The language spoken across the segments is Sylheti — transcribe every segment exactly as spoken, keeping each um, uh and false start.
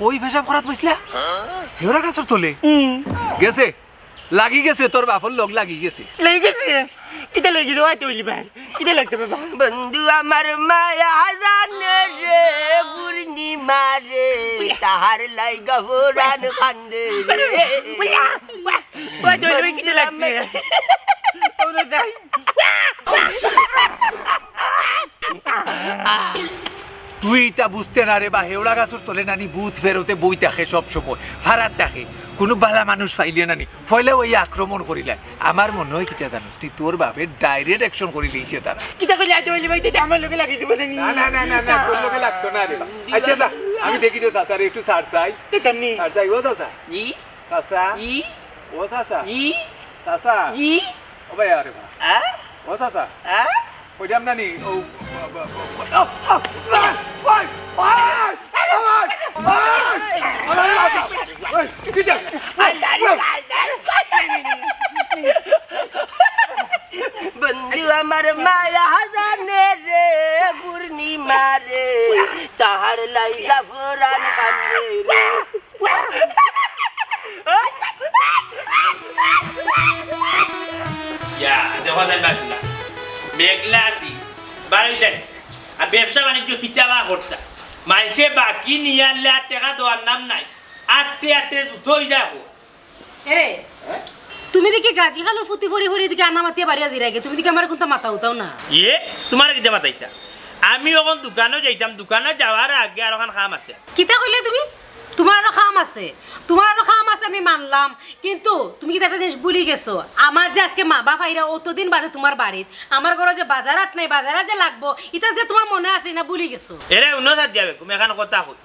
কই পেশাব করাত বইছলা? হেওরা গাছর তলে? গেছে, লাগি গেছে, তোর বাপর লগ লাগি গেছে। লাগি গেছে? কিতা লাগি গেছে? ওই তো বলি ভাই, কিতা লাগছে বাবা? বন্ধু আমার মায়া জানে রে, পূর্ণিমা রে, তাহার লাগি গফরান কান্দে রে। ওই তো বলি ভাই, কিতা লাগছে? ওরে যাই। তুই ইতা বুঝতে না রে বা, হেওড়া গাছর তলে নানি ভূত ফেরতে বই থাকে সব সময়, ফারাত থাকে, কোনো বালা মানুষ পাইলে নানি ফয়লা ওই আক্রমণ করিলায়। আমার মনে হয় কিতা জানোস তুই, তোর বাপে direct action করি লইছে তারা। কিতা কইলে আজ হইলে ভাই, তুই আমার লগে লাগি দিব না নি? না, না, না, না, না, তোর লগে লাগতো না রে বা। আচ্ছা, যা, আমি দেখি দে চাচারে একটু সার চাই। তুই কেমনি? সার চাই, ও চাচা। জি? চাচা? জি? ও চাচা? জি? চাচা? জি? ও ভাই, আরে বা। আ? ও চাচা? আ? কইলাম না নি? ও, ও, ও, ও, ও, ও, ওই, ওই, ওই, ওই, ওই, ওই, কি দেখ? বন্ধু আমার মায়া জানে রে, পূর্ণিমা রে, তাহার লাগি গফরান কান্দে রে। ইয়া, দেখো যাই বাসনা। মেঘলা আছি, বাড়ি যাই। আর ব্যবসা বাণিজ্য কিতা বা করতা? মাইনষে বাকি নিয়া আনলে আর টেকা দেওয়ার নাম নাই। আটতে আটতে থই যাবো। এরে, হ্যাঁ? তুমি দেখি গাজী খালর ফুতি ফড়ি ফড়ি এদিকে আনা মাতিয়া বাড়িয়া জিরাইগে, তুমি দেখি আমার কোনটা মাথা উঠাও না। ইয়ে, তোমার কিতা মাথাইতা? আমি অখন দোকানো যাইতাম, দোকানো যাওয়ার আগে আর অখান কাম আছে। কিতা কইলে তুমি? তোমার আরো কাম আছে, তোমার আরো কাম আছে, আমি মানলাম, কিন্তু তুমি কিতা একটা জিনিস ভুলি গেছো? আমার যে আজকে মা বাপ আইরা অতদিন বাদে তোমার বাড়িত, আমার ঘরো যে বাজার আট নাই, বাজারে যে লাগবো, ইতা যে তোমার মনে আছে না ভুলি গেছো? এরে, উনো সাদিয়া বেগম, এখান কথা কই।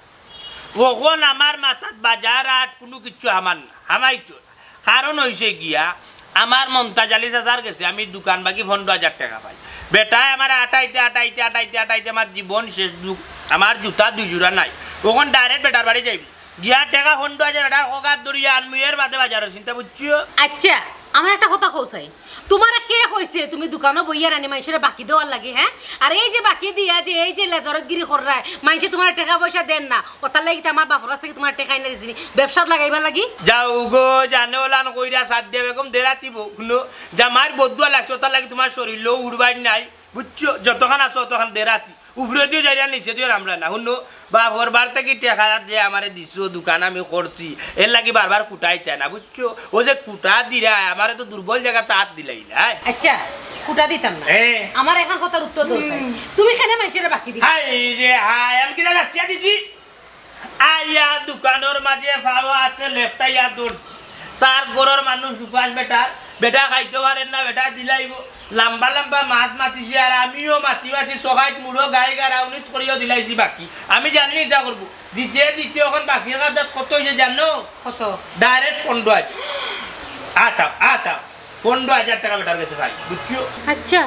অখন আমার মাথাত বাজার আট কুনু কিচ্ছু আমার না, হামাইতো না। কারণ অইছে গিয়া, আমার মন্তাজ আলী চাচার গেছে আমি দোকান বাকি পনরো হাজার টেকা পাই। বেটায় আমারে আটাইতে, আটাইতে, আটাইতে, আটাইতে আমার জীবন শেষ। দু-, আমার জুতা দুই জোড়া নাই। অখন direct বেটার বাড়ি যাইমু। গিয়া টেকা পনরো হাজার বেটার কগাত ধরিয়া আনমু, এর বাদে বাজারর চিন্তা, বুঝছো? আচ্ছা, আমার একটা কথা কও চাই, তোমারে কে কইছে তুমি দোকানো বইয়া রানি মাইনষরে বাকি দেওয়ার লাগি, হ্যাঁ? আর এই যে বাকি দিয়া যে এই যে লেজারতগিরি কররায়, মাইনষে তোমারে টেকা পয়সা দেন না, অতার লাগি তো আমার বাপর কাছ থাকি তোমারে টেকা আইনা দিছি নি, ব্যবসাত লাগাইবার লাগি। যাও গো, জানে ওলান কইরা সাদিয়া বেগম দেরাতিবো, হুনো, জামাইর বদদুয়া লাগছে, অতার লাগি তোমার শরীরও উঠবার নাই, বুঝছো? যতখান আছো অতখান দেরাতি। উপরেদিও যাইরা নিচেদিও নামরা না। হুনো, বাপর বাড়ি থাকি টেকা যে আমারে দিছো, দোকান আমি করছি, এর লাগি বারবার কুটাইতায় না, বুঝছো? ও যে কুটা দিরায়, আমারে তো দুর্বল জাগাত আত দিলাইলায়। আচ্ছা, কুটা দিতাম না। হ্যাঁ। আমার এখান কথার উত্তর দেও চাই। তুমি কেনে মাইনষরে বাকি দিলায়? হায় রে হায়, আমি কিতা যাচিয়া দিছি? আইয়া দোকানর মাঝে পাও আতে লেপটাইয়া দৌড়ছি। তার ঘরর মানুষ উপাস বেটার, বেটা খাইতো পারের না, বেটায় দিলাইবো। লাম্বা লাম্বা মাত মাতিছে, আর আমিও মাতি মাতি সহায়ত মুড়ো গাই গারা উনিত করিও দিলাইছি বাকি। আমি জানি না ইতা করবো। দিতে দিতে অখন বাকির কাজ কত অইছে জানো? কত? Direct পনরো হাজার। আটাও, আটাও। পনরো হাজার টেকা বেটার গেছে পাই, বুঝছো? আচ্ছা,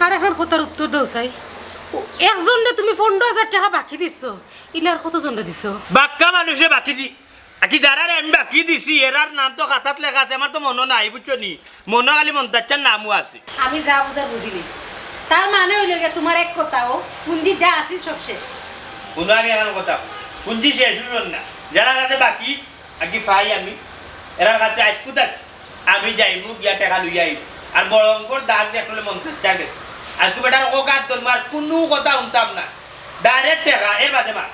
আর এখান কথার উত্তর দেও চাই। ও, একজনরে তুমি পনরো হাজার টেকা বাকি দিছো, ইলা আর কতজনরে দিছো? বাক্কা মানষে বাকি দি-, আকি যারারে আমি বাকি দিছি, এরার নাম তো খাতাত লেখা আছে, আমার তো মনো নাই, বুঝছো নি? মনো খালি মন্তাজ চাচার নামও আছে। আমি যা বুঝার বুঝিলিছি। তার মানে অইলো গিয়া তোমার এক কথা, ও পুঞ্জি যা আছিল সব শেষ। হুনো, আমি এখান কথা, পুঞ্জি শেষ অইলো না, যারার কাছে বাকি, আকি পাই আমি, এরার কাছে আইজকু থাকি আমি যাইমু গিয়া টেকা লইয়া আইমু। আর বড় অঙ্কর দাগ দেখলে মন্তাজ চাচার গেছে। আইজকু বেটার কগাত ধরমু, আর কুনু কথা হুনতাম না। ডাইরেক্ট টেকা, এর বাদে মা।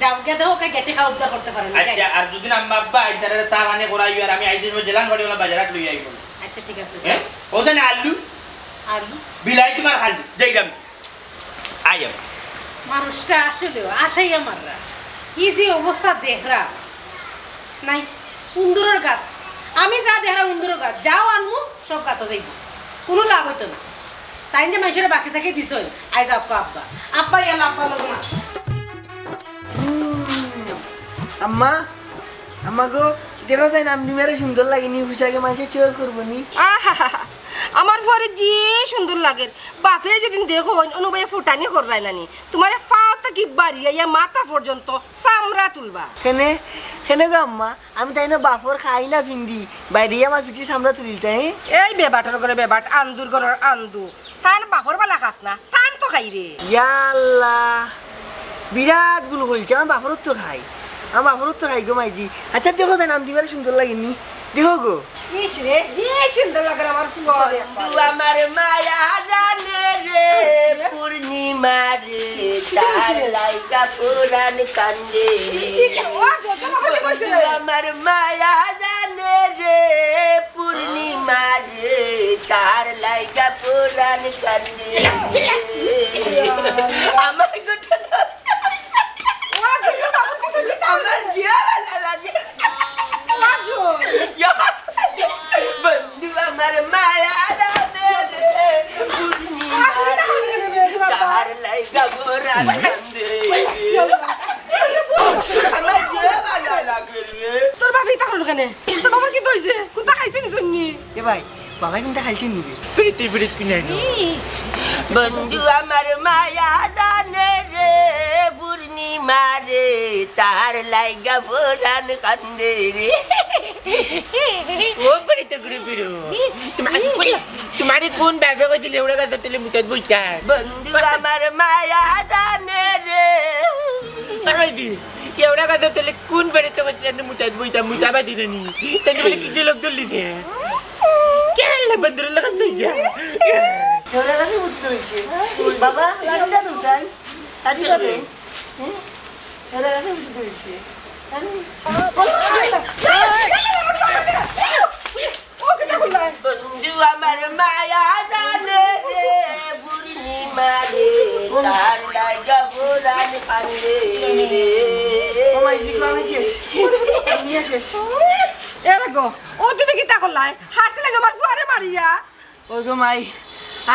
যাও, গিয়া দেখো, কে গেটে খাওয়া উদ্ধার করতে পারে না, যাই। আচ্ছা, আর দুদিন আম্মা আব্বা আইতারে চা পানি করাইও, আর আমি আইতে সময় জেলান বাড়ি ওলা বাজার আট লইয়া আইবো। আচ্ছা, ঠিক আছে, হ্যাঁ? যাও। ওখানে আলু, আলু? বিলাই তোমার আলু, যাইরাম। আইয়াম। মানুষটা আসলেও আশাই আমাররা। কি যে অবস্থা দেখরা। নাই, উন্দুরর গাত। আমি যা দেখরা উন্দুরর গাত, যাও আনমু, সব গাতো যাইবো। কোনো লাভ হইতো না। তাইন যে মানুষের বাকি চাকি দিছইন, আই যাও আব্বা। আব্বা ইয়ালা, আব্বা লগে মা। হুম। আম্মা, আম্মা গো, দেখো যাই নান্দিমারে সুন্দর লাগেনি, পোশাকে মানুষে চয়েস করবো নি। আহা, আমার ফুয়ারে যে সুন্দর লাগের, বাপে যদি দেখো, অনুবাই ফুটানি কররায় নানি, তোমারে ফাও থাকি বাড়িয়া ইয়া মাথা পর্যন্ত চামড়া তুলবা। কেনে, কেনে গো আম্মা, আমি তাইন বাপর খাই না ফিন্দি, বাইরে আমার পিঠির চামড়া তুলিলতা, হ্যাঁ? এই বেবাটর ঘরে বেবাট, আন্দুর ঘরর আন্দু, তান বাপর বালা খাস না, তান তো খাই রে। ইয়া আল্লাহ, বিরাট ভুল বলছে, আমার বাপর তো খাই, আমার বাপর তো খাই গো মাইজি। আচ্ছা দেখো যাই নান্দিমারে সুন্দর লাগেনি, দেখো গো। ইস রে, যে সুন্দর লাগের আমার ফুয়া রে। বন্ধু আমার মায়া জানে রে, পূর্ণিমা রে, তার লাগা পুরান কান্দে। ই, ই, ও, ও, ও, ও, ও, ও। বন্ধু আমার মায়া জানে রে, পূর্ণিমা রে, তার লাগা পুরান কান্দে। আমার ঘটনা আমার জিয়া ভালা লাগে। ইয়া, বন্ধু আমার মায়া লাগে রে, পূর্ণিমা রে, তার লাগা পুরান কান্দে। আমার জিয়া ভালা লাগে রে। তোর বাপে ইতা করলো কেনে? তোর বাবার কিতা অইছে? কুন্তা খাইছে নি জন্যে? এ ভাই, বাবা কুন্তা খাইছে নি রে? ফিরিতে ফিরিত কুনাই নি। বন্ধু আমার মায়া জানে রে, পূর্ণিমা রে, তার লাগা পুরান কান্দে রে। ও ফিরিতে ঘুরে ফিরো। তোমার, তোমারে কোন বাপে কইছিল ওরা গাছের তলে মুতাত বইতা? বন্ধু আমার মায়া জানে রে। কেউরা গাছের তলে কোন বেড়েতে করতে জানি মুতাত বইতা, মুতা বাদি নি। তাই বলে কি গেলক দলিছে? কে আল্লাহ বন্ধুর লাগান দইয়া? কেউরা গাছে মুতি দইছে। বাবা, লাঠিটা তো চাই। লাঠিটা তো। হুম? কেউরা গাছে মুতি দইছে। আরে। ও কিতা করলা? বন্ধু আমার মায়া জানে রে, পূর্ণিমা রে, তার লাগা পুরান কান্দে রে। ও মাই, দিগো আমি শেষ। আমি শেষ। এরে গো, ও তুমি কিতা করলায়? হারছিলে আমার ফুয়ারে মারিয়া? ওই গো মাই,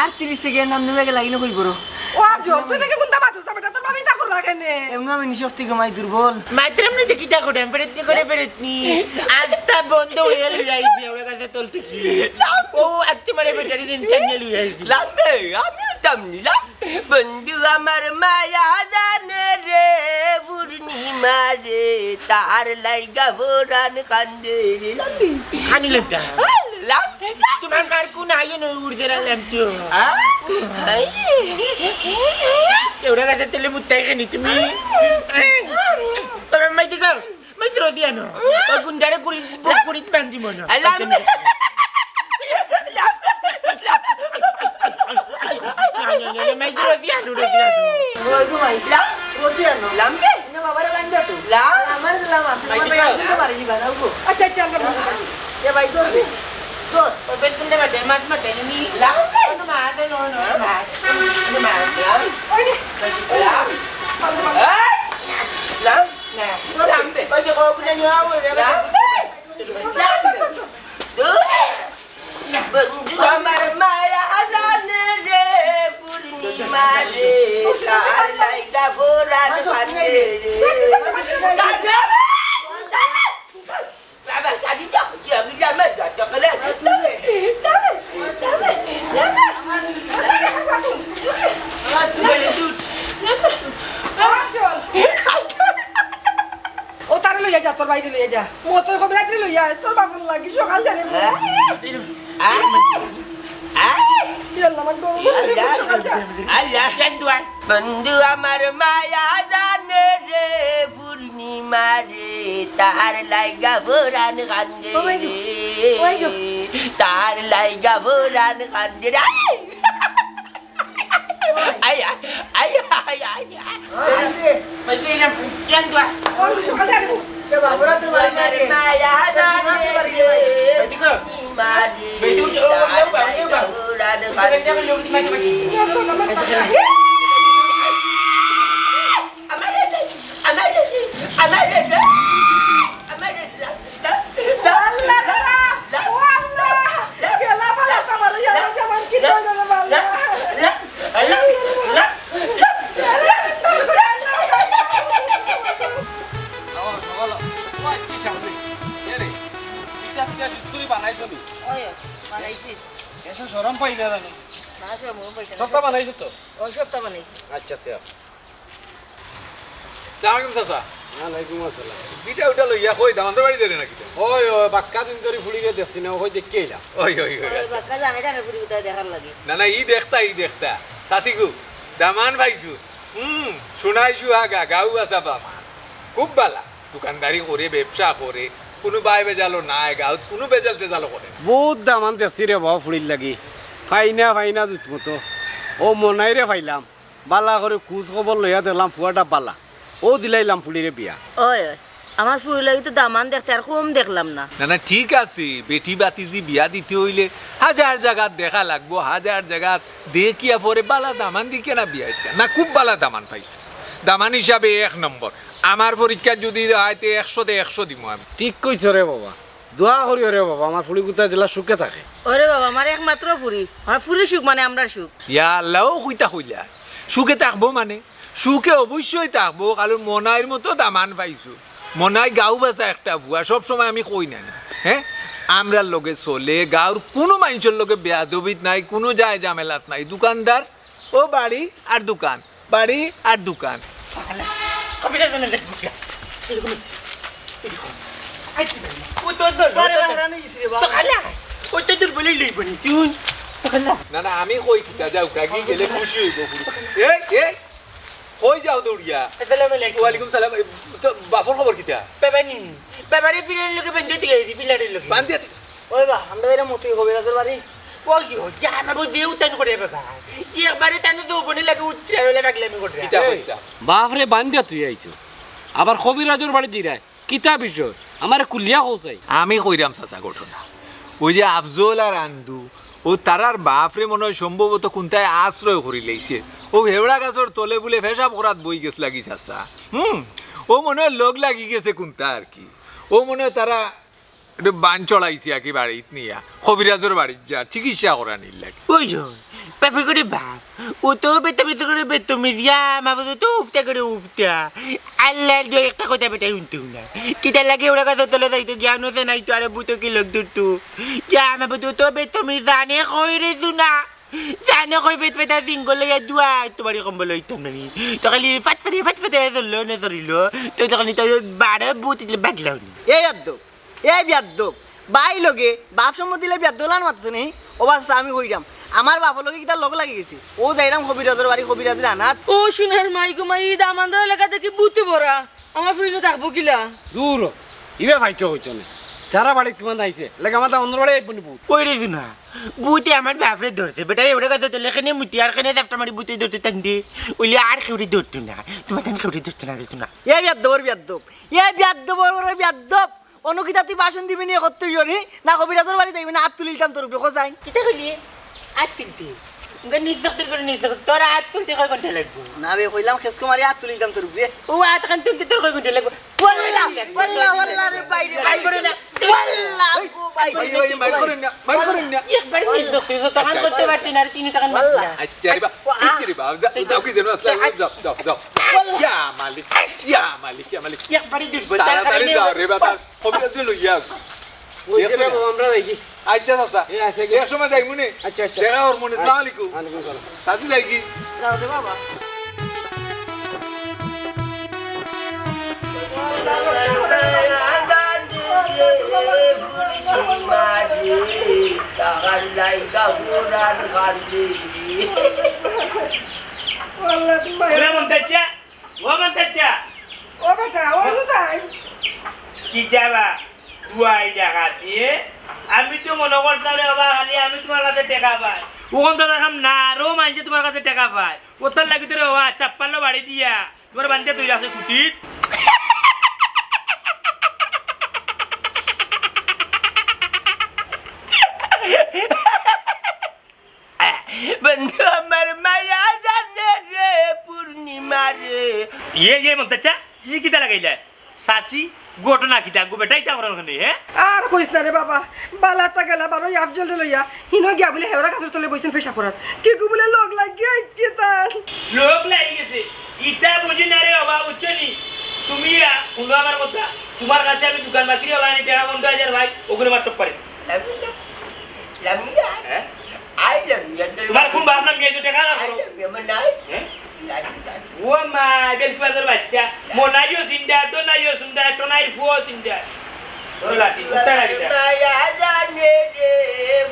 আর তিরিশ সেকেন্ড নান্দু বেগে লাগি না কই বড়। ও আজব, তুই দেখি কুন্তা মাতস না বেটা, তোর বাবা ইতা কররা কেনে? এমনি আমি নিশক্তি গো মাই, দুর্বল। মাত্র এমনি দেখি তা করে, ফেরত নি করে ফেরত নি। আস্তা বন্ধ হইয়া লইয়া আইছি, ওরা গাছের তল থাকি। ও আত্তি মারে বেটারে টেনশন নিয়া লইয়া আইছি। লাম্বে, আমি তামনি লাম। বন্ধু আমার মায়া জানে রে, পূর্ণিমা রে, তার লাগা পুরান কান্দে রে। লাম্বে। খানি লেপটা। লাম। তোমার মার কোন আইও নয় উড়ছে না লেম তো। আ? হাই। কেউরা গাছের তলে মুত্তাই খানি তুমি। বাবা, মাইতে যাও। মাইতে রোজি আনো। ও গুন্ডারে কুড়ি, কুড়ি বান্দি মনো। আলাম। মাইতে রোজি আনো, রোজি আনো। ওই গো মাই। লাম। রোজি আনো। লাম কে? না বাবারে বান্ধা তো। লাম। আমার সালাম আছে। মাইতে যাও। বান্ধা পারি বানাও গো। আচ্ছা, আচ্ছা, আমরা এ ভাই, ধরবি? ধর। ওই বেশ কুন্দে মাঠে, মাছ মাঠে, নি? লাম। ওই তো মাছ, ওই নো, নো, মাছ। ওই মাছ। লাম। ওই রে। লাম। এই! লাম। না। লাম দে। ওই যে ওগুলো নিয়ে আও, ওই রে। লাম দে। লাম দে। দূর। বন্ধু আমার মায়া জানে রে, পূর্ণিমা রে, তার লাগা পুরান কান্দে রে। ও তারে লইয়া যা, তোর বাইরে লইয়া যা। মতই কবিরাত্রি লইয়া আয়, তোর বাপর লাগি সকাল জানে। আল্লাহ, আমার ডর করে সকাল যা। আল্লাহ। বন্ধু আমার মায়া জানে রে, পূর্ণিমা রে, তার লাগা পুরান কান্দে রে। তার লাগা পুরান কান্দে রে। I, I, I, I, I, I. আরে, পাইতে না, কেন তো? কে বাবুরা তো বাড়ি না রে। মায়া না রে। পাইতে কো? মারি। পাইতে কো? ও, ও, ও, বাবু, ও, বাবু। পাইতে কো? লোক দিতে পারতে পারছি। আমার রে, আমার রে, আমার রে, আমার রে। আল্লাহ, আল্লাহ, ও আল্লাহ, গেলা বালা আমার, ইয়া আল্লাহ, আমার কি করলো রে বাবা? ওই, বানাইছি। এসে শরম পাইলে না নি? না, শরম পাইছে না। সবটা বানাইছো তো? ওই সবটা বানাইছি। আচ্ছা, আচ্ছা। সালাম আলাইকুম চাচা। ওয়ালাইকুম আসসালাম। পিঠা উঠা লইয়া কই দামান্দর বাড়ি যাইরে নাকি? ওই, ওই, বাক্কা দিন ধরি ফুড়িরে দেখছি না, ওই দেখি আইলাম। ওই, ওই, ওই, ওই, আচ্ছা। বাক্কা জানে জানে ফুড়ি উঠা দেখার লাগি। না, না, ই দেখতা, ই দেখতা। চাচিগু, দামান পাইছু। হুম, সোনায় সুহাগা, গাউ বাসা বামা। খুব বালা। দোকানদারি করে, ব্যবসা করে, কুনু বায় বেজালও নাই, গাউত কুনু বেজাল টেজালও করে না। বউত দামান দেখছি রে বাবা ফুড়ির লাগি। ফাইনা, ফাইনা জুত মতো। ও মনাইরে ফাইলাম। বালা করি খুজ খবর লইয়া দেখলাম ফুয়াটা বালা। ও দিলাইলাম ফুড়িরে বিয়া। ওই, ওই, আমার ফুড়ির লাগি তো দামান দেখতে আর কম দেখলাম না। না, না, ঠিক আছে, বেটি বাতিজি বিয়া দিতে অইলে হাজার জাগাত দেখা লাগবো, হাজার জাগাত দেখিয়া পরে বালা দামান দেখিয়া না বিয়া দিতা। না, খুব বালা দামান পাইছো, দামান হিসাবে এক নম্বর। আমার পরীক্ষা যুদি অয় তে একশোতে একশো দিমু আমি। ঠিক কইছো রে বাবা। দোয়া করিও রে বাবা, আমার ফুড়ি গুতা যেলা সুখে থাকে। ওরে বাবা, আমার একমাত্র ফুড়ি, আমার ফুড়ির সুখ মানে আমরার সুখ। ইয়া আল্লাহ, ও কইতা কইলা, সুখে থাকবো মানে? সুখে অবশ্যই থাকবো, কারণ মনাইর মতো দামান পাইছো। মনাই গাউ বাসা একটা ফুয়া, সব সময় আমি কই না নি, হ্যাঁ? আমরার লগে চলে, গাউর কুনু মাইনষর লগে বেয়াদবিত নাই, কুনু যায় ঝামেলাত নাই। দোকানদার, ও বাড়ি আর দোকান, বাড়ি আর দোকান। কবিরাজ জানে দেখবি। এরকম, এরকম। আইছি। ও তো দর, বারে ও তো বারে দর। আনি গেছি রে বাবা। তো খালা, ও তো দর বলেই লইব নি তুই। তো খালা। না, না, আমি কই কিতা যাও, গাগি গেলে খুশি অইব পুরো। এই, এই, কই যাও দৌড়িয়া? আসসালামু আলাইকুম। ওয়ালাইকুম সালাম। এ, তো বাপর খবর কিতা? বাবা নি, বাবারে ফিলারের লগে বান্ধিয়া দিয়া আইছি, ফিলারের লগে। বান্ধিয়া দি- ওই বা, আমরা এরা মতুই কবিরাজর বাড়ি। ওই কি, ওই কি, আমার বউ যে উতান করে বাবা। কি একবারে তানু যৌবনে লাগে উত্তরা হলে পাগলামি করে। কিতা এই, কইছা? বাপরে বান্ধিয়া তুই আইছো। আবার কবিরাজর বাড়ি দিরায়। কিতা বিষয়? আমারে খুলিয়া কও চাই। আমি কইরাম চাচা ঘটনা। ওই যে আফজল আর আন্দু, ও তারার বাপরে মনে হয় সম্ভবত কুন্তায় আশ্রয় করি লইছে। ও হেওড়া গাছর তলে বুলে পেশাব করাত বই গেছ লাগি চাচা। হুম, ও মনে হয় লগ লাগি গেছে কুন্তা আর কি। ও মনে হয় তারা একটু বান চড়াইছে আর কি বাড়িত নিয়া। কবিরাজর বাড়িত যা চিকিৎসা করানির লাগি। ওই যে, বাপে করে বাপ। ও তো বেতমিজ করে বেতমিজ, ইয়া, মা বলতো তো উফতা করে উফতা। আল্লাহর দোয়া একটা কথা বেটাই শুনতো না। কিতা লাগে ওরা কথা তলে যাইতো, জ্ঞান হচ্ছে নাই তো, আরে বুতো কি লোক দূর তো। ইয়া, মা বলতো তো বেতমিজ জানে কই রে জুনা। জানে কই ফেট ফেটা জিঙ্গল লইয়া দুয়া, তোমারই কম্বল হইতাম না নি। তো খালি ফাট ফাটিয়া ফাট ফাটিয়া ধরলো, না ধরিল। তো তখন তো বারো বুত ইতলে বাগলাও নি। এই আদ্য এই বিয়াদ্দব, বাই লগে বাপ সম্বন্ধে দিলে বিয়াদ্দব লান মাতছে নি? ও বাস আমি কইরাম, আমার বাপর লগে কিতা লগ লাগি গেছে। ও যাইরাম কবিরাজর বাড়ি, কবিরাজর আনাত। ও সোনার মাই গো মাই, ই দামান্দর এলাকা দেখি ভূতে ভরা। আমার ফুড়িনো থাকবো কিলা? দূর, ইবে ভাইচো কইতো না। তারা বাড়ি কিমান আইছে, লাগে আমার দামান্দর বাড়ি আইবো নি ভূত। ওই রে জুনা, ভূতে আমার বাপরে ধরছে। বেটা, এবারে কথা তো লেখেনে মুতি আর কেনে চাপটা মারি ভূতে ধরতে টান দে। ওইলে আর কেউরে ধরতো না। তোমার তান কেউরে ধরতো না রে জুনা। এ বিয়াদ্দবর বিয়াদ্দব, এ বিয়াদ্দবর বিয়াদ্দব। অনুকিতা তুই ভাষণ দিবি নি, করতে হইও নি? না কবিরাজর বাড়ি যাইবি না, আত তুলিলতাম তোর উপরে, খোঁজাই। কিতা কইলি? আত তুলতে? উনকে নিজ দখল করে নিজ দখল। তোর আত তুলতে কয় ঘন্টা লাগবো? না বে, কইলাম খেসকো মারি আত তুলিলতাম তোর উপরে। ও আত খান তুলতে তোর কয় ঘন্টা লাগবো? ওয়াল্লা, ওয়াল্লা, ওয়াল্লা রে ভাই রে, ভাই করে না। ওয়াল্লা, গো ভাই। ভাই, ভাই, মাইর করেন না, মাইর করেন না। একবার নিজ দখল, তো তখন করতে পারতি না, আর তিনি তখন ওয়াল্লা। আচ্ছা রে বা, আচ্ছা রে বা, যাও, যাও, কি যেন আসলে, যাও, যাও, যাও। ইয়া মালিক, ইয়া মালিক, ইয়া মালিক। একবারই দুর্বল, তার তাড়াতাড়ি কারণে যাও রে বা, তার কবিরাজ লইয়া আস। ওই যে দেখছো না? বাবা, আমরা যাই কি? আচ্ছা, চাচা। এ, আচ্ছা, কি? এক সময় যাইমু নে। আচ্ছা, আচ্ছা। দেখা হওয়ার মনে। আসসালামু আলাইকুম। ওয়ালাইকুম সালাম। চাচি যাই কি? যাও রে বাবা। ওরে মন্তাজা, ও মন্তাজা। ও বেটা, ও কোথায়? কি যাবা? দুয়াই ডাকাতি, এ? আমি তো মনে করতাম রে বাবা, খালি আমি তোমার কাছে টেকা পাই। অখন তো দেখাম না, আরো মানষে তুমার কাছে টেকা পায়। অতার লাগি তো রে বাবা, চাপ্পাল্লো বাড়ি দিয়া তুমার বান্দিয়া তৈরি আছে কুটির। বন্ধু আমার মায়া জানে রে পূর্ণিমা রে। ইয়ে, ইয়ে, মন্তাচ্চা, ই কিতা লাগাইলা? চাচি, ঘটনা কিতা? গো বেটা, ইতা করন কেনে, হে? আর কইস না রে বাবা, বালা তা গেলা বারো আফজলরে লইয়া, হিনো গিয়া বুলে হেওরা গাছর তলে বইছইন ফেশাব করাত। কিগু বুলে লগ লাগিয়া আইছে তার। লগ লাগি গেছে? ইতা বুঝি না রে বাবা, বুঝছো নি? তুমি, আ, হুনো আমার কথা, তুমার কাছে আমি দোকান বাকি রে বাবা, আমি টেকা পনেরো হাজার ভাই, ওগুলো মাত্র পারে। লামিয়া, লামিয়া, হে? I love you, তুমার কুন বাপ নাম গিয়ে টেকা না I করো? Love you, আমার নাই। হে? ও মা, বেলকি বাজার বাচ্চা। মনাইও চিন্তা, দোনাইও চিন্তা, টোনাইর ফুয়াও চিন্তা। ধরো লাঠি, উঠা লাঠি। মায়া জানে রে,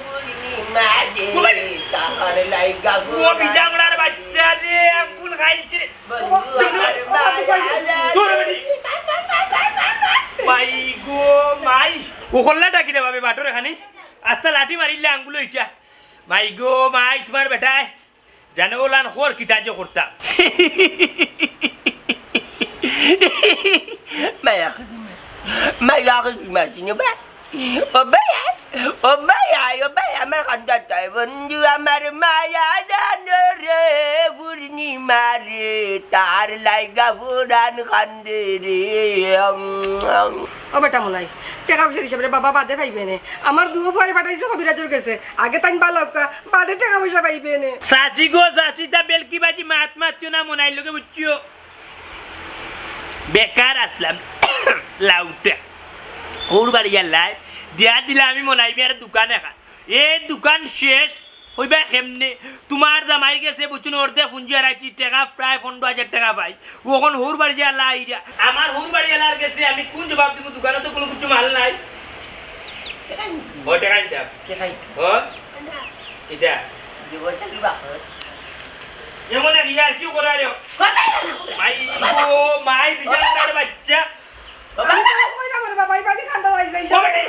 বুড়ি মা রে, কোথায়? তাহার লাইগা ও বিজামড়ার বাচ্চা রে, আঙ্গুল খাইছে রে। বন্ধু আমার মায়া জানে। ধরো বেটি। মাই গো, মাই। ও কল্লা ডাকি দে বাবে বাটর এখানে। আস্তা লাঠি মারিলে আঙ্গুল ইটা। মাই গো, মাই, তুমার বেটায় জানে ওলান খোর কিতা যে করতাম। মায়া করি মার। মায়া করি মার, চিনো বা? ও ভাই, ও ভাই, ও ভাই, আমার কান্দাটায় বন্ধু আমার মায়া জানো রে, পূর্ণিমা রে, তার লাইগা পুরান কান্দে রে। উম, উম। ও বেটা মনাই, টেকা পয়সার হিসাবে রে বাবা বাদে পাইবে নে। আমার দুও ফুয়ারে পাঠাইছে কবিরাজর গেছে, আগে তাইন বালা অউক্কা, বাদে টেকা পয়সা পাইবে নে। চাচি গো, চাচি, তা বেলকি বাজি মাত মাতিও না মনাইর লগে, বুঝছো? বেকার আসলাম, লাউটা। ওর বাড়ি আল্লাহ দিয়া দিলা আমি মনাই মিয়ার দোকান এখান। এ দোকান শেষ, কইবা কেমনে? তুমার জামাইর গেছে বুঝছো নি, অর্ধেক পুঞ্জি হারাইছি, টেকা প্রায় পনেরো হাজার টেকা পাই। অখন হউর বাড়ি যে আল্লাহ আইরা, আমার হউর বাড়ি আল্লাহর গেছে আমি কুন জবাব দিমু? দোকানো তো কুনু কিচ্ছু মাল নাই। ও টেকা আনতাম। ও? কিতা? এমন এক ইয়ার কি করে রে? মাই গো, মাই বিজামড়ার বাচ্চা। বাবা, কই যাবো রে বাবা? এই বাড়ি কান্দা লাগছে, এই ও বেটি।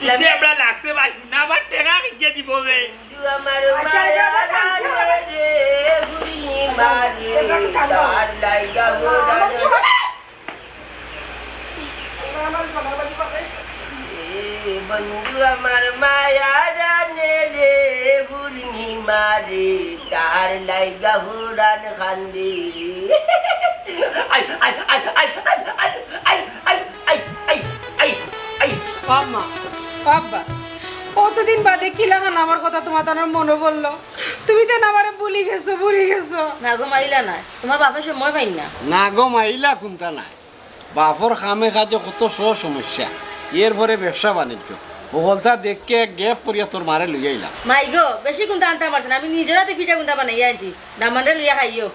কিতে আমরা লাগছে ভাই? না, আমার টেকা কিকে দিব বে? বন্ধু আমার আচ্ছা, মায়া আচ্ছা, আচ্ছা, জানে রে, পূর্ণিমা রে, তার লাইগা গোলান। এ বন্ধু আমার মায়া জানে রে, পূর্ণিমা রে, তার লাইগা পুরান কান্দে। I, I, I. ও আম্মা, ও আব্বা, অতদিন বাদে কিলাখান আমার কথা তুমার তানোর মনো পড়লো? তুমি তেন আমারে ভুলি গেছো, ভুলি গেছো। না গো মাইলা নায়, তুমার বাপে সময় পাইন না। না গো মাইলা কুন্তা নায়, বাপর কামে কাজে কত শ সমস্যা, এরপরে ব্যবসা বাণিজ্য, হকলতা দেখিয়া এক গ্যাপ করিয়া তোর মারে লইয়া আইলাম। মাই গো, বেশি কুন্তা আনতাম পারছি না, আমি নিজর আতে পিঠা কুন্তা বানাইয়া আনছি, দামানরে লইয়া খাইও।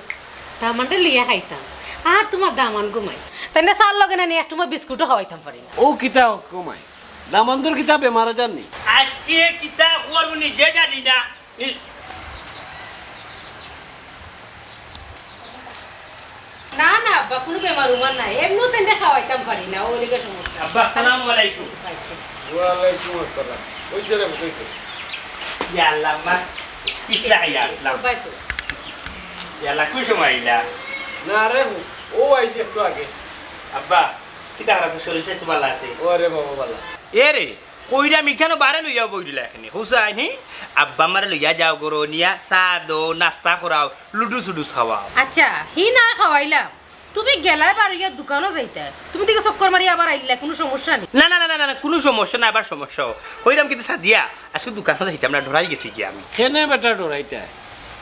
দামানরে লইয়া খাইতাম, আর তুমার দামান গো মাই, তাইন চার লগে না নি, এক টুমা বিস্কুটও খাওয়াইতাম পারি না। ও কিতা হস গো মাই, দামান্দর কিতা বেমার আজার নি? আজকে কিতা করবো নিজে জানি না। নি- না, না, আব্বা, কুনু বেমার উমার নাই। এমনেও তাইনরে খাওয়াইতাম পারি না, অউ লেগে সমস্যা। আব্বা, আসসালামু আলাইকুম। আচ্ছা। ওয়ালাইকুম আসসালাম। অইছে রে, অইছে। ইয়া আল্লাহ, আম্মা, কিতা ইয়া আল্লাহ। সবাই তো। ইয়া আল্লাহ, কুন সময় আইলা? না রে, অউ আইছি একটু আগে। আব্বা, কিতা খারাপ, শরীর স্বাস্থ্য ভালা আছে? ওরে বাবা, ভালা। এ রে, কইরাম ইখানো বারে লইয়া বই দিলা এখানে। হুসাইন, হি? আব্বা আমারে লইয়া যাও ঘরো নিয়া, চা দেও, নাস্তা করাও, লুডুস উডুস খাওয়াও। আচ্ছা, হি না খাওয়াইলাম। তুমি গেলায় বারইয়া দোকানো যাইতায়। তুমি দিকে চক্কর মারি আবার আইলায়, কুনু সমস্যা নি? না, না, না, কুনু সমস্যা না, আবার সমস্যা অয়। কইরাম কিতা সাদিয়া, আজকে দোকানো যাইতাম না, ডরাই গেছি কি আমি। কেনে বেটা ডরাইতায়?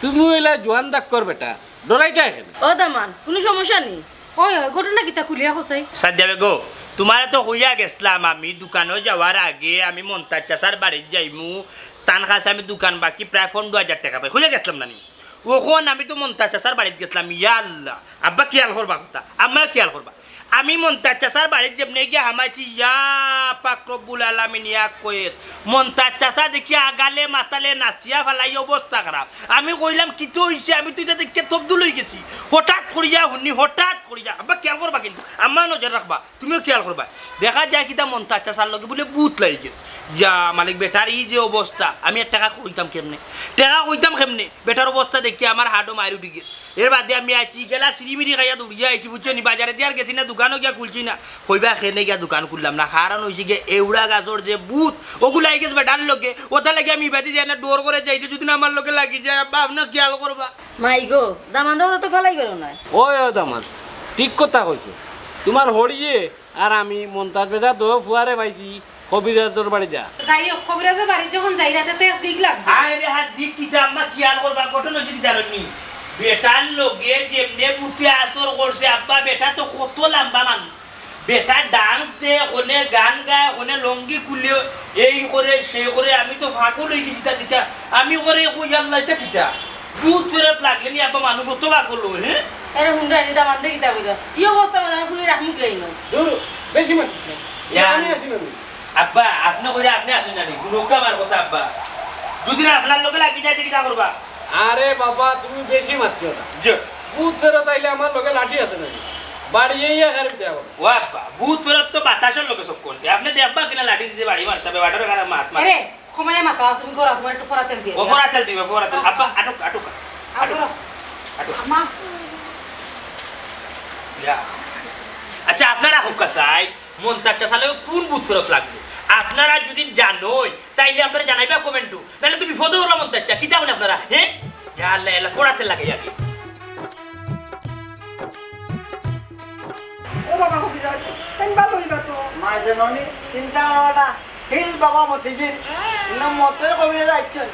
তুমি অইলা জোয়ান দাক্কর বেটা, ডরাইতায় কেনে? ও দামান, কুনু সমস্যা নি? ওই, ওই, ঘটনা কিতা খুলিয়া কও চাই? সাদিয়া বেগম, তুমারে তো কইয়া গেছলাম আমি, দোকানো যাওয়ার আগে আমি মন্তাজ চাচার বাড়িত যাইমু, তান কাছে আমি দোকান বাকি প্রায় পনরো হাজার টেকা পাই, কইয়া গেছলাম না নি? অখন আমি তো মন্তাজ চাচার বাড়িত গেছলাম, ইয়া আল্লাহ। আব্বা খিয়াল করবা কথা, আম্মায়ও খিয়াল করবা। আমি মন্তাজ চাচার বাড়িত যেমনে গিয়া হামাইছি, ইয়া পাক রব্বুল আলামিন, ইয়া কয়েস। মন্তাজ চাচা দেখিয়া আগালে মাতালে নাচিয়া ফালাই অবস্থা খারাপ। আমি কইলাম, "কিতা অইছে?" আমি তো ইটা দেখিয়া তবদুল অইগেছি। হঠাৎ করিয়া হুনি, হঠাৎ করিয়া। আব্বা খিয়াল করবা কিন্তু, আম্মায়ও নজর রাখবা। তুমিও খিয়াল করবা, দেখা যায় কিতা মন্তাজ চাচার লগে বুলে ভূত লাগি গেল। ইয়া মালিক, বেটার ই যে অবস্থা, আমি আর টেকা কইতাম কেমনে, টেকা কইতাম কেমনে? বেটার অবস্থা দেখি আমার হাড়ো মাইর উঠি গেল। এর বাদে আমি আইছি, গেলা সিরিমিরি খাইয়া দৌড়িয়া আইছি, বুঝছো নি? বাজারেদি আর গেছি না, দোকানও গিয়া খুলছি না। কইবা কেনে গিয়া দোকান খুললাম না, কারণ অইছে গিয়া এউড়া গাছর যে ভূত, অগু লাগি গেছে বেটার লগে। অতার লাগি আমি ইবাদি যাই না, ডর করে যাই যে যদি না আমার লগে লাগি যায়, আব্বা, আপনে খিয়াল করবা। মাই গো, দামান্দর কথা তো ফালাই বেরো না। ওই, ওই দামান, ঠিক কথা কইছো। তুমার হড়িয়ে আর আমি মন্তাজ বেটা দো ফুয়ারে পাইছি কবিরাজর বাড়ি যা। যাই হোক, কবিরাজর বাড়ি যখন যাই, রাতে তো এক দিক লাগবে। আয় রে, হাত দিক কিতা আম্মা, খিয়াল করবা, ঘটনা যদি দাঁড়ানি। বেটার লগে যেমনে ভূতে আসর করছে, আব্বা, বেটা তো কত লম্বা মানুষ। বেটা dance দে, হনে গান গায়, হনে লঙ্গি খুলে, এই করে, সেই করে, আমি তো পাগল অই গেছি তা কিতা। আমি করে কই, "আল্লাহ, ইটা কিতা?" ভূত ফেরত লাগলে নি আব্বা মানুষ অত পাগল অয়, হ্যাঁ? আরে হুন্ডা, নি দামান্দে কিতা কইরা? ই অবস্থা মানে ফুলি রাখমু কিলাই না। দূর, বেশি মাতিস না। ইয়া। আমি আছি না নি? আব্বা, আপনে কইরা আপনে আসেন না নি? গুনকা আমার কথা আব্বা। যদি না আপনার লগে লাগি যায়, তে কিতা করবা? আরে বাবা, তুমি বেশি মাতিও না। জি। ভূত ফেরত আইলে আমার লগে লাঠি আছে না নি? বাড়িয়ে ইয়া খারে বিদায় করো। ও আব্বা, ভূত ফেরত তো বাতাসর লগে সব করতে। আপনে দেখবা কিনা লাঠি দিতে বাড়ি মারতে হবে, বাটারে খারাপ মাত মারে। আরে, কমাইয়া মাতো, তুমি করো, তোমার একটু ফোড়া তেল দিয়ে ও দিও। ফোড়া তেল দিবে, ফোড়া তেল। আব্বা, আটক, আটক, আটক। আটক। আটক। আম্মা। ইয়া। আচ্ছা, আপনারা হুক্কা চাই, মন্তাজ চাচার লগে কোন ভূত ফেরত লাগবো? আপনারা যদি জানইন, তাইলে আপনারা জানাইবা comment-ও। নাইলে তো বিপদে পড়বা মন্তাজ চাচা। কিতা কইন আপনারা, হ্যাঁ? ইয়া আল্লাহ, ইয়া আল্লাহ, ফোড়া তেল লাগাইয়া। ও বাবা, কবিরাজ, তুমি ভালো অইবা তো? মা জননী, চিন্তা করো না। হিল বাবা মতিঝিল। না মতই কবিরাজ আইছইন।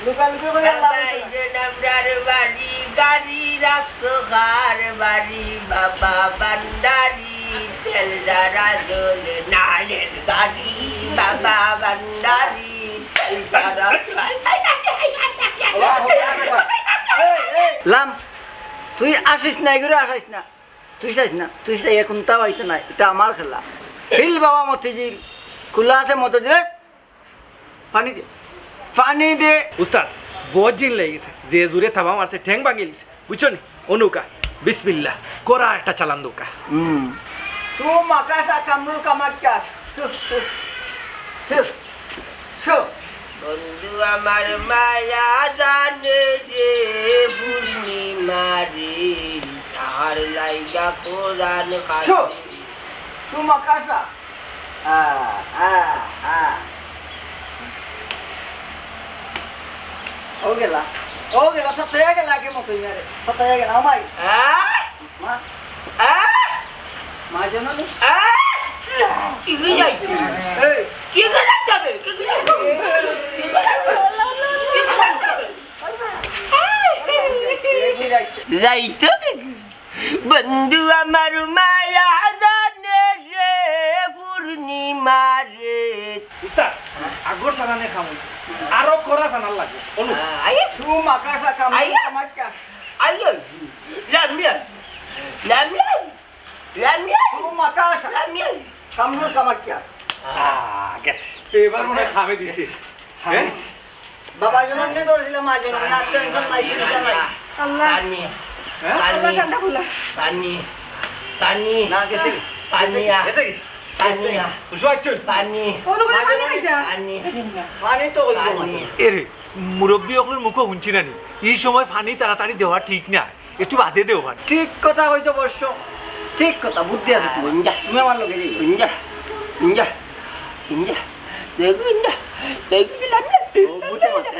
লুকালুকি করে আল্লাহ বাবা, অইছে না। এই যে নামদার বাড়ি, গাড়ি রাখছো কার বাড়ি, বাবা ভান্ডারি, তেল যারা জ্বলে নালের গাড়ি, বাবা ভান্ডারি, তেল যারা এই, এই। লাম, তুই আসিস না, এগুলো আসাইস না। তুই চাইস না, তুই চাই এখন তাও আইতো না, এটা আমার খেলা। হিল বাবা মতিঝিল, খোলা আছে মতিঝিল, পানি দে, পানি দে। উস্তাদ, বহুত জিন লাগি গেছে, যে জুরে থাবা মারছে, ঠ্যাং ভাঙি গেছে, বুঝছো নি? অনুকা, বিসমিল্লাহ, করা একটা চালান দৌকা। হুম। সু মাকাশা কামরুল কামাক্কা। সু, সু, সু। বন্ধু আমার মায়া জানে রে পূর্ণিমা রে, তার লাইগা কোরআন খানি। সু, সু মাকাশা। আ, আ, আ। ও গেলা, ও গেলা, সাতাইয়া গেলা আগে মতো ইয়ারে, সাতাইয়া গেলা, ও মাই। আ? মা। আ? মা জানো নি? আ? কি হয়ে যাইছে? এই। কি হয়ে যাইছে? কি হয়ে যাইছে? কি হয়ে যাইছে? এই কি যাইছে? যাইতো নাকি? বন্ধু আমার মায়া জানে রে পূর্ণিমা রে। উস্তাদ, আগর সানানে খাম অইছে। আরো করা সানার লাগে। অনু। আ, আইয়ে। সু মাকাশা কাম আইয়ে। মাকা। আইয়ে। লামিয়া। লামিয়া। লামিয়া। সু মাকাশা। লামিয়া। কামরুল কামাক্কা। আ, গেছে। এবার মনে হয় খামে দিছে। গেছে। হ্যাঁ? বাবা জনমকে ধরেছিলাম, মা জনমকে, আর টেনশন নাই, চিন্তা নাই। আল্লাহ। পানি, হ্যাঁ? আল্লাহ পানি, ঠান্ডা করলা। পানি, পানি, না, গেছে কি? পানি, গেছে কি? পানি, গেছে কি? বুঝতে পারছেন? পানি, কোনো কোনো পানি খাইতা? পানি, পানি তো ওই পানি। এরে, মুরব্বী অকলর মুখো হুনছি না নি? ই সময় পানি তাড়াতাড়ি দেওয়া ঠিক না। একটু বাদে দেও ভাই। ঠিক কথা কইছো বর্ষ, ঠিক কথা, বুদ্ধি আছে তোমার। ইঞ্জা। তুমি আমার লগে যাইও। ইঞ্জা, ইঞ্জা, ইঞ্জা। দেখো ইঞ্জা, দেখো ইঞ্জা। ও, বুঝতে পারছে।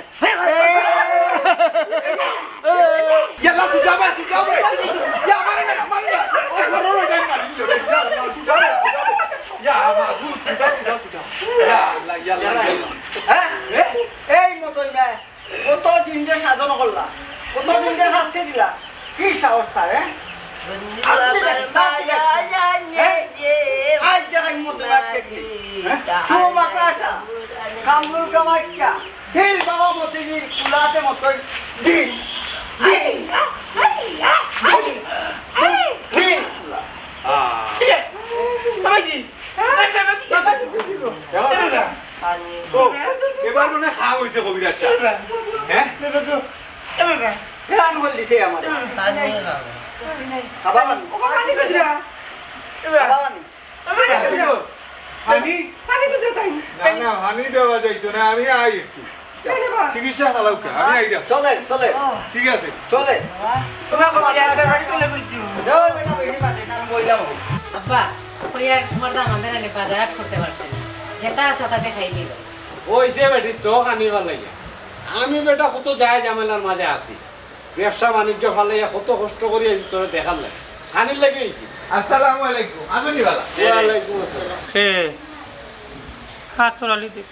ইয়াল্লা, সুজা ভাই, সুজা ভাই। ইয়া, মারে না, মারে না। ও, ঘরর ওই জায়গায় মারি দিল। ইয়াল্লা, সুজা ভাই, সুজা ভাই। ইয়া, মাবুদ, সুজা, সুজা, সুজা। ইয়াল্লা, ইয়াল্লা, ইয়াল্লা। হ্যাঁ? এ? এই মতন যায়। কত দিনরে সাধন করলা, কত দিনরে শাস্তি দিলা, কি সাহস তার, হ্যাঁ? বন্ধু আমার মায়া জানে রে, আজ দেখাই মতো না টেকনিক, হ্যাঁ? সুমাকাশা, কামরুল কামাক্কা, হিল বাবা মতিঝিল, কুলাতে মতো দিন। আহ। তো, এবার মনে হয় খাওয়া হইছে কবিরাজ সাব। হ্যাঁ? এ বাবা। এ বাবা। এ আঙ্গুল দিছে আমার। পানি খাও। খাবা পানি। ও বাবা, পানি খুঁজরা। এ বাবা। খাবা পানি। ও বাবা, পানি খুঁজরা। পানি? পানি খুঁজরা তাই। না, না, পানি দেওয়া যাইতো না, আমি আই একটু। কেন বা? চিকিৎসা চালাউক্কা, আমি আইরাম। চলে, চলে। ঠিক আছে। চলে। তোমার বাবা, আমি বাড়ি চলে বুঝছি। যাও, বেটা, বেটি মাঝে, না, আমি বইলাম। আব্বা, ওই আর তোমার দামান্দে নানি বাজার হাট করতে পারছে না। যেটা আছে তাতে খাই দিল। ওই যে বেটি, তো খানি ভালাইয়া। আমি বেটা কত যায় ঝামেলার মাঝে আছি। ব্যবসা বাণিজ্য ফালাইয়া কত কষ্ট করি আইছি তোরে দেখার লাগি। খানির লাগি আইছি। আসসালামু আলাইকুম। আছো নি বালা? ওয়ালাইকুম আসসালাম। হে, আতর আলী দেখ।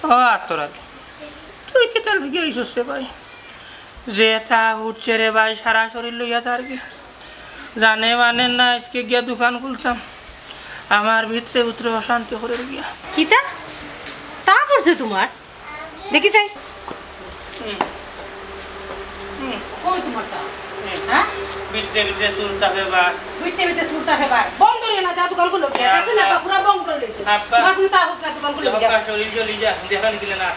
ও আতর আলী, তুই কিতার লাগি আইছস রে ভাই? যে তা উঠছে রে ভাই, সারা শরীর লইয়া তার কি? জানে মানে না, আজকে গিয়া দোকান খুলতাম। আমার ভিতরে ভিতরে অশান্তি করে গিয়া। কিতা? তা পড়ছে তোমার? দেখি চাই। হুম। হুম। কই তোমার তা? হুম। হ্যাঁ? বিদ্যে বিদ্যে চুলটা ফেবার। বিদ্যে বিদ্যে চুলটা ফেবার। বন্ধ করিও না, যা দোকান খুলো গিয়া। হ্যাঁ, দেখছো না, আব্বা। পুরা বন্ধ করে লইছে। আব্বা। তোমার কোনো তা হোক না, দোকান খুলো গিয়া। আব্বা, শরীর চলি যা, দেখা নিকিলে না।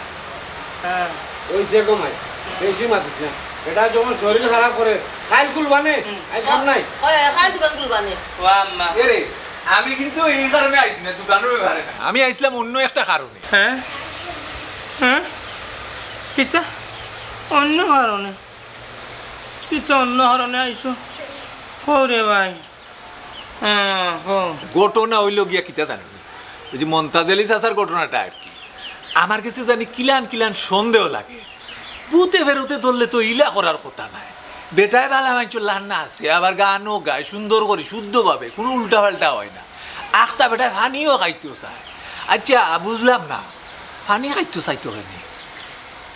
হ্যাঁ। ওই যে গো মাই, বেশি মাতিস না। এটা যখন শরীর খারাপ করে, খাইল খুলবানে, হুম। আই কাম নাই। ওই, ওই, খাইল দোকান খুলবানে। ও আম্মা। এ রে, আমি কিন্তু এই কারণে আইছি না, দোকানের ব্যাপারে না। আমি আইছিলাম অন্য একটা কারণে। হ্যাঁ? হ্যাঁ? কিতা? অন্য কারণে? কিতা অন্য কারণে আইছো? কও রে ভাই। হ্যাঁ, কও। ঘটনা অইলো গিয়া কিতা জানো নি? ওই যে মন্তাজ আলী চাচার ঘটনাটা আর কি। আমার গেছে জানি কিলান কিলান সন্দেহ লাগে। ভূতে ফেরতে ধরলে তো ইলা করার কথা নায়। বেটায় ভালা মাইনষর লান্না আছে, আবার গানও গায় সুন্দর করি, শুদ্ধভাবে, কুনু উল্টাপাল্টা অয় না। আখতা বেটায় পানিও খাইতো চায়। আচ্ছা, বুঝলাম না, পানি খাইতো চাইতো কেনে?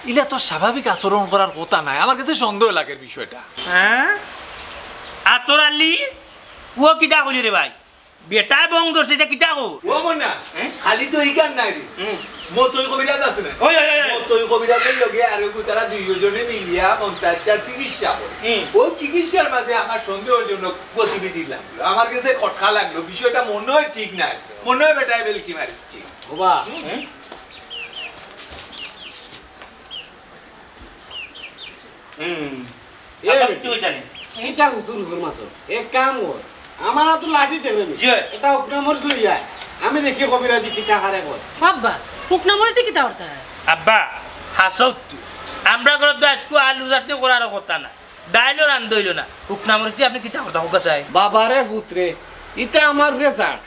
ইলা তো স্বাভাবিক আচরণ করার কথা নায়, আমার গেছে সন্দেহ লাগের বিষয়টা। হ্যাঁ? আতর আলী, ও কিতা কইলি রে ভাই? বেটায় বং ধরছে, ইটা কিতা কও? ও মনা, হ্যাঁ? খালি তো ইখান নায় রে। হুম। মতই কবিরাজ আছে না? ওই, ওই, ওই, ওই। মতই কবিরাজর লগে আর ওগু তারা দুইজনে মিলিয়া মন্তাজ চাচার চিকিৎসা করে। হুম। ও চিকিৎসার মাঝে আমার সন্দেহজনক গতিবিধি লাগলো। আমার গেছে খটকা লাগলো, বিষয়টা মনে হয় ঠিক নায়। মনে হয় বেটায় বেলকি মারিচ্ছে। বাবা। হুম। হুম। এ আবার বেটি। তুই জানি। ইটা হুজুর হুজুর মাতো। এক কাম কর। আমার আতো লাঠি দেবে নি। ইয়ে। এটা হুকনা মরিচ লই আয়। আমি দেখি কবিরাজি কিতা কারে কয়। বাবা, হুকনা মরিচ দি কিতা করতা? আব্বা, হাসাও তুই। আমরা ঘরো তো আইজকু আলু চাটনি করার কথা না। ডাইলও রান্ধা অইলো না। হুকনা মরিচ দি আপনে কিতা করতা, হুকা চাই? বাবারে পুতরে, ইটা আমার উপরে ছাড়।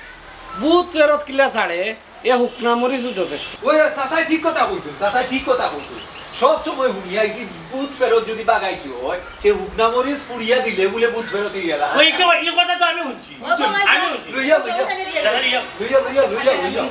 ভূত ফেরত কিলা ছাড়ে? এ হুকনা মরিচও যথেষ্ট। ওই, ওই, চাচায় ঠিক কথা কইছইন, চাচায় ঠিক কথা কইছইন। সব সময় হুনিয়া আইছি, ভূত ফেরত যদি বাগাইতে হয়, তে হুকনা মরিচ পুড়িয়া দিলে বুলে ভূত ফেরত গেলা। ওই তো, এই কথা তো আমি হুনছি। আমি হুনছি। লইয়া, লইয়া। দাদা, লইয়া। লইয়া, লইয়া, লইয়া, লইয়া।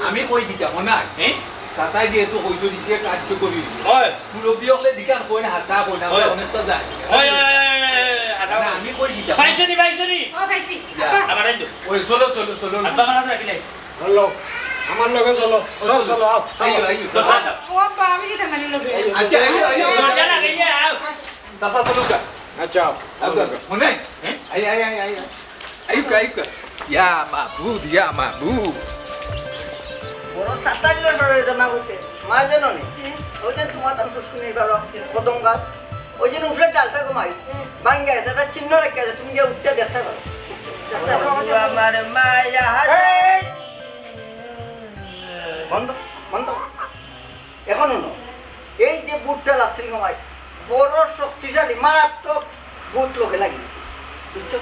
আমি কই দিতাম, মনে হয়। হ্যাঁ? চাচায় যেহেতু কইছইন, যে কার্যকরী। হয়। মুরব্বি অকলে যেখান কইন হাছা কইন, আমরা হয়। অনেকটা যাই। হয়, হয়, হয়, হয়, হয়, হয়। না, আমি কই দিতাম। পাইছো নি, পাইছো নি? ও, পাইছি। ইয়া। আব্বা। আবার আইলো। ওই, চলো, চলো, চলো। আব্বা, আমার হাতে রাখিলে। চলো, আমার লগে চলো। ও, চলো, চলো। চলো, আও, আইও, আইও। চলো, আও। আও। ও আব্বা, আমি যেতাম নানি লগে। আচ্ছা, আইও, আইও। দরজা লাগাইয়া আও। চাচা, চলো গা। আচ্ছা, আও। আও গা। মনে? হ্যাঁ? I, I, I, I, I. আইউক্কা, আইউক্কা। ইয়া মাবুদ, ইয়া মাবুদ। বড় সাতাইল নজরে জানা হইতে, মা জানো নি? জি। ওই যে তোমার তাম শুষ্কুনির বারো, কদম গাছ। ওই যে উপরে ডালটা ঘুমাই, হুম। ভাঙ্গা আছে, একটা চিহ্ন রাখা আছে, তুমি গিয়ে উঠতে দেখতে পারো। দেখতে পারো। ও আমার মায়া হায়। এই! বন্ধ, বন্ধ। এখন হুনো, এই যে ভূতটা লাগছিল ঘুমাই, বড় শক্তিশালী, মারাত্মক ভূত লগে লাগিছে। বুঝছো?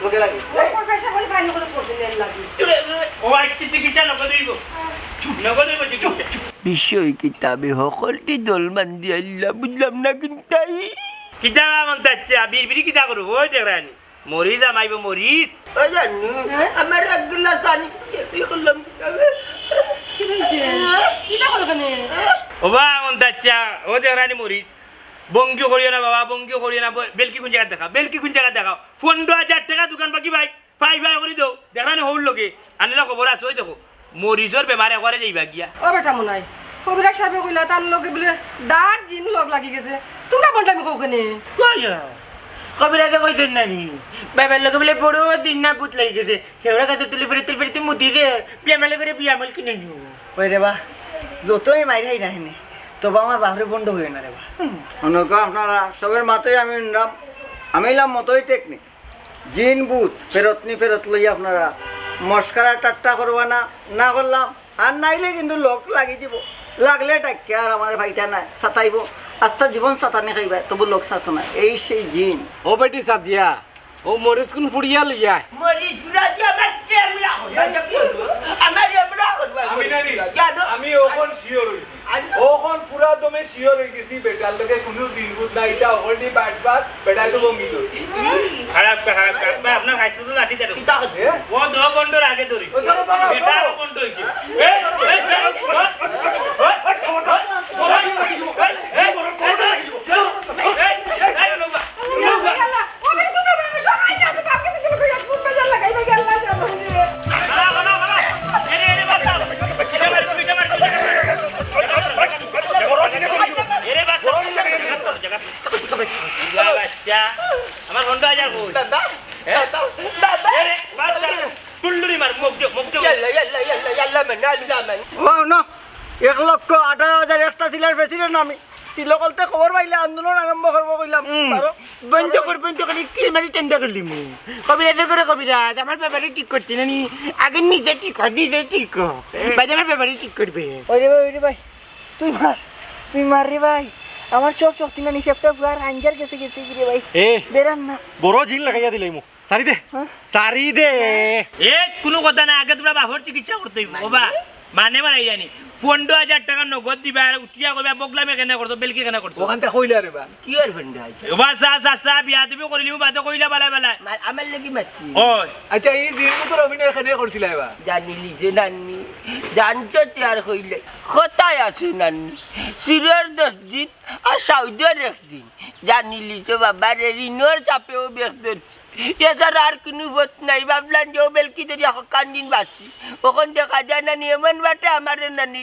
লগে লাগিছে। ও, এই! ওর পয়সা করে পানি খরচ করছে, নেন লাগি। ও, আচ্ছা, চিকিৎসা নগদ হইব। নগদ হইব চিকিৎসা। বিষয় কিতা আমি হকলটি দল বান্ধি আইলা, বুঝলাম না কিন্তু তাই। কিতা মন্তাজ চাচা, বিড়বিড়ি কিতা করো? ওই দেখ রানি, মরিচ আমাইব মরিচ। ও জানু, হ্যাঁ? আমার এক গ্লাস পানি, কি করলাম? কিতা হইছে? কিতা করো কেনে? ওবা মন্তাজ চাচা, ও দেখ রানি মরিচ। ভঙ্গি করিও না বাবা, ভঙ্গি করিও না। ব-, বেলকি কোন জাগাত দেখাও? বেলকি কোন জাগাত দেখাও? পনেরো হাজার টেকা দোকান বাকি ভাই। ফাই ফাই করি দেও, দেখরা নি হউর লগে, আনিলা খবর আছে, ওই দেখো, মরিচর বেমারে একবারে যাইবা গিয়া। ও বেটা মনাই, হ কবিরাজ সাবে কইলা তার লগে বুলে ডার জিন লগ লাগি গেছে। তুমরা বললে আমি কও কেনে? কইও। কবিরাজে কইছইন না নি? বাবার লগে বুলে বড় জিন না ভূত লাগি গেছে। হেওড়া গাছর তলে ফিরে, তলে ফিরে তুমি মুতি দে। বিয়ামালে করে বিয়ামাল কিনে নিও। ওই রে বা, যতই মাইর খাই না হেনে, তবু আমার বাপরে বন্ধ হইও না রে বা। হুম। অনকা আপনারা সবের মাথায় আমি নিলাম, আমি নিলাম মতোই টেকনিক। জিন ভূত, ফেরত নি ফেরত লই আপনারা মস্করা ঠাট্টা করবা না, না করলাম। আর নাইলে কিন্তু লগ লাগি দিব। লাগলে ডাকিয়া আর আমারে ফাইতা নায়, সাতাইব। আস্তা জীবন সাতানি খাইবা, তবু লগ সাতো না। এই সেই জিন। ও বেটি সাদিয়া, ও মরিচ কুন ফুড়িয়া লইয়া? মরিচ ফুড়া দিয়া আমার চেমড়া করবা, এটা কি হইব? আমার চেমড়া করবা, আমি মরিচ জানি, ফুড়া। জানো? আমি অখন শিওর হইছি। আর অখন পুরা দমে শিওর হই গেছি, বেটার লগে কুনু জিন ভূত নাই, ইটা already বাটপার, বেটা তো বমি ধরছে। খারাপ, খারাপ, খারাপ। ভাই, আপনার হাইট তো লাঠি দেন। কিতা করবে? ও দহ পনেরো আগে ধরি। ও দহ পনেরো। বেটা আরো পনেরো হইছে। এ, এ, এ, আমার পনেরো হাজার কই? দাদা, হ্যাঁ? দাদা, দাদা। এরে, বাচ্চা, টুল্লুরি মার, মুখ দে, মুখ দে। ইয়াল্লা, ইয়াল্লা, ইয়াল্লা, ইয়াল্লা, মানে, আল্লাহ, মানে। ও, না। এক লক্ষ আঠারো হাজার একটা সিলার ফেসিলের নামে। সিলো কলতে খবর পাইলে আন্দোলন আরম্ভ করবো কইলাম। হুম। পারো? বন্ধ কর, বন্ধ কর, কিল মারি টেন্ডা করলি মু। কবিরাজের করে কবিরাজ, আমার ব্যাপারে ঠিক করতে না নি। আগে নিজে ঠিক কর, নিজে ঠিক কর। বাদে আমার ব্যাপারে ঠিক করবে। ওই রে ভাই, ওই রে ভাই, তুই মার, তুই মার রে ভাই। আমার সব শক্তি না নিছে, একটা ফুয়ার আঞ্জার গেছে, গেছে কি রে ভাই? এ। বেরান না। বড় জিন লাগাইয়া দিলাই মু। সারি দে। হ্যাঁ? সারি দে। এ, কুনু কথা না, আগে তুমরা বাপর চিকিৎসা করতে হইব। মানে? ওবা, মানে বানাই জানি। পনেরো হাজার টাকা নগদ দিবা, আর উঠিয়া কইবা, "বগলামে কেনে করতো, বেলকি কেনে করতো?" ওখান থেকে কইলা রে বা। কি আর ফেন্ডা আছে? ওবা, চা, চা, চা, বিয়া তুমি করিলিমু, বাদে কইলা বালা বালা। মা-, আমার লাগি মাতছি। ওই। আচ্ছা, এই জিন তো রবিনের এখানে করছিলা এবার। জানিলি যে নান্নি, জানছো তে আর কইলে। কথায় আছে নান্নি। সিরর দশ দিন, আর সাউদর এক দিন। জানিলি তো বাবা রে, ঋণর চাপেও বেশ ধরছি। এছাড়া আর কুনু পথ নাই। ভাবলাম যে ও বেলকি ধরিয়া হকান দিন বাঁচি। অখন দেখা যায় নানি এমন বাটে আমারে নানি।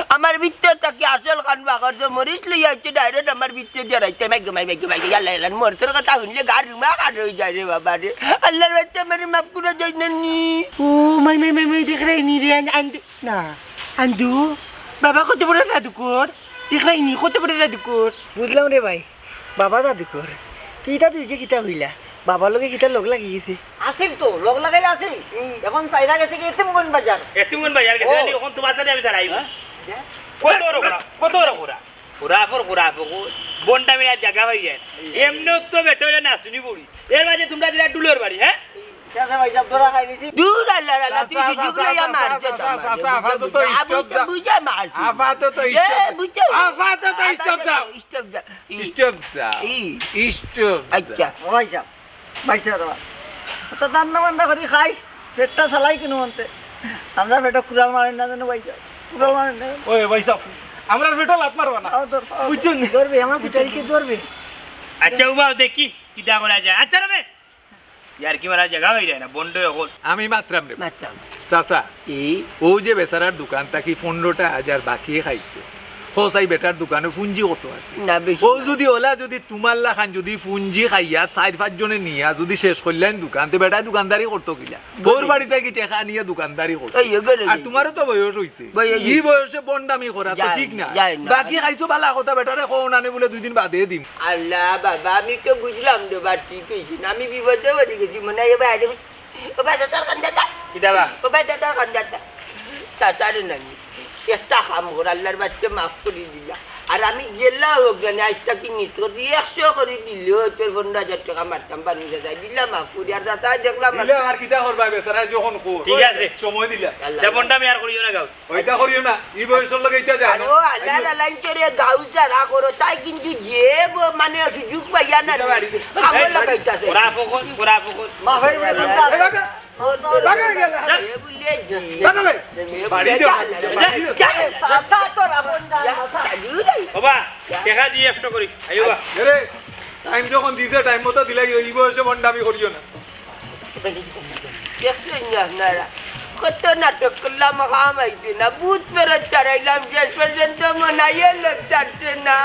আমার ভিতর থাকি আসল খান বাগর যে মরিচ লইয়া আইছে direct আমার ভিতর দিয়া রাইতে মাইগে মাই মাইগে মাইগে ইয়াল্লা ইয়াল্লা মরিচর কথা হুনলে গার রুমা খান হই যায় রে বাবা রে। আল্লাহর বাচ্চা আমারে মাফ করে দেয় নানি। ও মাই মাই মাই মাই, দেখরায়নি রে, আন-, আন্দু, না, আন্দু, বাবা কত বড় জাদুকর, দেখরায়নি কত বড় জাদুকর। বুঝলাম রে ভাই, বাবা জাদুকর। কিতা তুই যে কিতা হইলা? বাবার লগে কিতা লগ লাগি গেছে? আছিল তো, লগ লাগাইলে আছিল। হুম। এখন চাইরা গেছে কি এতিমগঞ্জ বাজার। এতিমগঞ্জ বাজার গেছে, ও। জানি, অখন তুমার সাথে আমি ছাড়াইব। হ্যাঁ? কত বড় ঘোড়া, কত বড় ঘোড়া। ঘোড়া পর ঘোড়া পর, বন্ডা মিলা জাগা পাই যায়। এমনে তো বেটা হইলে নাচুনি বুড়ি। এর মাঝে তুমরা দিলা ডুলোর বাড়ি, হ্যাঁ? ঠিক আছে ভাই সাহেব, ধরা খাই গেছি। দূর আল্লাহ, আল্লাহ, তুই সুযোগ লইয়া মারছে তো আমারে। আপাতত বুঝা, বুঝা মারছে। আপাতত এ, stop। বুঝা, আপাতত stop দাও। Stop দাও। ই। Stop দাও। ই। Stop দাও। আচ্ছা। ও ভাই সাহেব, ভাই সাহেব, তো রান্না বান্না করি খাই, পেটটা চালাই কিনু আনতে। আমরা পেটে কুড়াল মারেন না যেন ভাই সাহেব, কুড়াল মারেন না যেন। ওই ভাই সাহেব, আমরা পেটে লাত মারবা না। আও ধর, আও। বুঝছেন? ধরবে, আমার বুঝছেন? পিটাইছে, ধরবে। আচ্ছা, উবাও দেখি, কিতা করা যায়। আচ্ছা রে, ইয়ার কি মারা জাগা হই যায় না, বন্ড অখন। আমি মাতরাম রে। মাতরাম। চাচা, ই? ও যে বেচারার দোকান থাকি পনেরোটা হাজার বাকি খাইছো, খোসাই বেটার দোকানে পুঞ্জি কত আছে? না, বেশি ও না। যদি ওলা যদি তুমার লাখান যদি পুঞ্জি খাইয়া চাইর পাঁচ জনে নিয়া যদি শেষ করলেন দোকান, তে বেটায় দোকানদারি করতো কিলা? গরিব। তোর বাড়িতে কি টেকা নিয়া দোকানদারি করছে? এই, এই গরিব। আর তুমারও তো বয়স হইছে। বয়স ই হইছে। বয়সে বন্ডামি করা তো যায় ঠিক না, না। যায় না। বাকি খাইছো বালা কথা, বেটারে কও না নে বুলে দুই দিন বাদে দিম। আল্লাহ বাবা, আমি তো বুঝলাম রে বা, ঠিক হইছে না, আমি বিপদে পড়ি গেছি মনে হয়। এবার আরে, ও বাচ্চা তোর কান্দা তা। কিতা বা? ও বাচ্চা তোর কান্দা তা। চাচারে নানি, একটা কাম কর, আল্লাহর বাচ্চা মাফ করি দিলা। আর আমি জেলা হোক জানি, আজটা কি নিত করি একশো করি দিলেও তোর পনেরো হাজার টাকা মারতাম, পানি দাদা দিলা মাফ করি। আর দাদা দেখলাম দিলে আর কিতা করবা, বেচারা যখন কো। ঠিক আছে। সময় দিলা। আল্লাহ। যেমনটা আমি আর করিও না গাও। ওইটা করিও না, ই বয়সর লগে ইটা যায় আর না। ও আল্লাহ, আল্লাহ, ইনকে রে গাউ যারা করো, তাই কিন্তু যে ব-, মানে সুযোগ পাইয়া না রে, বাড়ি। খাবো এই, লাগাইতাছে। ওরা ফোকন, ওরা ফোকন। মাফের উপরে চিন্তা আছে। এই বাবা, ও, ও, বাবা গেল। এ বুলে জি। বাবা ভাই, এ বুলে বাড়ি দেও, যা, বাড়ি দেও। যা, এ, সাসা তোর আপন দান, সাসা। বাবা, দেখা দিয়ে একশো করি। আইও বা। এরে, time যখন দিছে, time মতো দিলে কি, ই বয়সে ভন্ডামি করিও না। দেখছেন নি আপনারা? কত নাটক করলাম, কাম আইছে না। ভূত ফেরত তাড়াইলাম, শেষ পর্যন্ত মনাইয়ে লোক ছাড়ছে না।